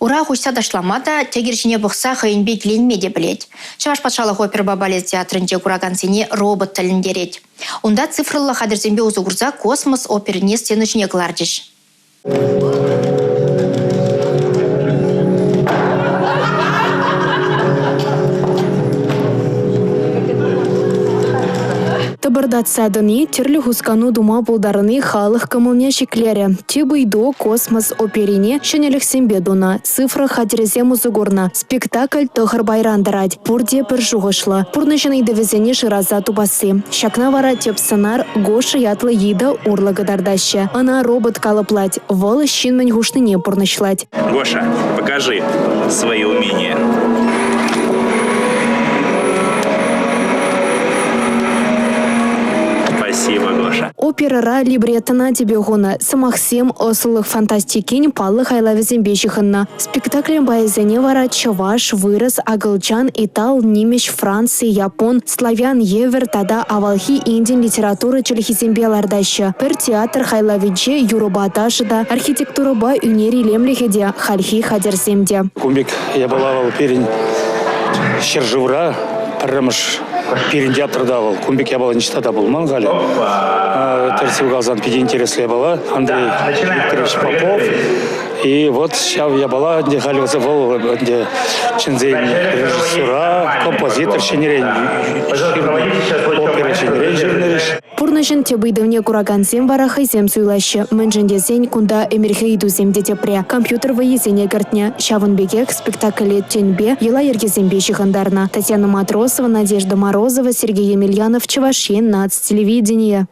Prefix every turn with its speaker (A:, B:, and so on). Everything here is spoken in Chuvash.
A: Ура хуҫса ташлама та, тӗкӗр ҫине пӑхса хӑйӗнпе киленме те пӗлет. Чӑваш патшалӑх оперӑпа балет театрӗнче куракансене робот тӗлӗнтерет. Унта цифрӑллӑ хатӗрсемпе усӑ курса космос оперине сцена ҫине кӑларчӗҫ.
B: Тӑпӑртатса тӑни, тӗрлӗ хускану тума пултарни халӑх кӑмӑлне ҫӗклерӗ. Тӗп ыйту космос оперине ҫӗнӗлӗхсемпе тунӑ, цифра хатӗрӗсем усӑ курнӑ. Спектакль тӑхӑр пайран тӑрать. Пурте пӗр шухӑшлӑ, пурнӑҫӑн ыйтӑвӗсене шыраса тупасси. Ҫакна вара тӗп сӑнар Гоша ятлӑ йытӑ урлӑ кӑтартаҫҫӗ. Ӑна робот калӑплать, вӑл ҫын мӗн хушнине пурнӑҫлать.
C: Гоша, покажи свои умения. Спасибо, Гоша.
B: Оперӑра либреттӑна тӗпе хунӑ. Сӑмахсем ӑслӑлӑх фантастикин паллӑ хайлавӗсемпе ҫыхӑннӑ. Спектаклӗн пайӗсене вара чӑваш, вырӑс, акӑлчан, итал, нимӗҫ, франци, япон, славян евӗр тата авалхи Индин литература чӗлхисемпе лартаҫҫӗ. Пӗр театр хайлавӗнче юрӑпа ташӑ та, архитектурӑпа ӳнер илемлӗхӗ те, хальхи хатӗрсем те.
D: Кун пек япала вӑл пирӗн ҫӗршывра пӗрремӗш пирӗн театрта вӑл кун пек япала ниҫта та пулман халӗ. Тӗрӗссипе каласан питӗ интереслӗ япала. Андрей Викторович Попов И вот ҫав япала ӗнтӗ халь вӑл ӗнтӗ чӗнсен режиссера, композитор ҫӗнӗрен опера ҫӗнӗрен ҫырнӑ.
B: Пурнӑҫӑн тӗп ыйтӑвне куракансем вара хӑйсем суйлаҫҫӗ. Мӗншӗн тесен кунта ӗмӗрхи ыйтусем те тӗпре. Компьютер вӑййисене кӗртнӗ. Ҫавӑн пекех спектакле тӗнпе, йӑла-йӗркесемпе ҫыхӑнтарнӑ. Татьяна Матросова, Надежда Морозова, Сергей Емельянов, Чӑваш Ен наци телевиденийӗ.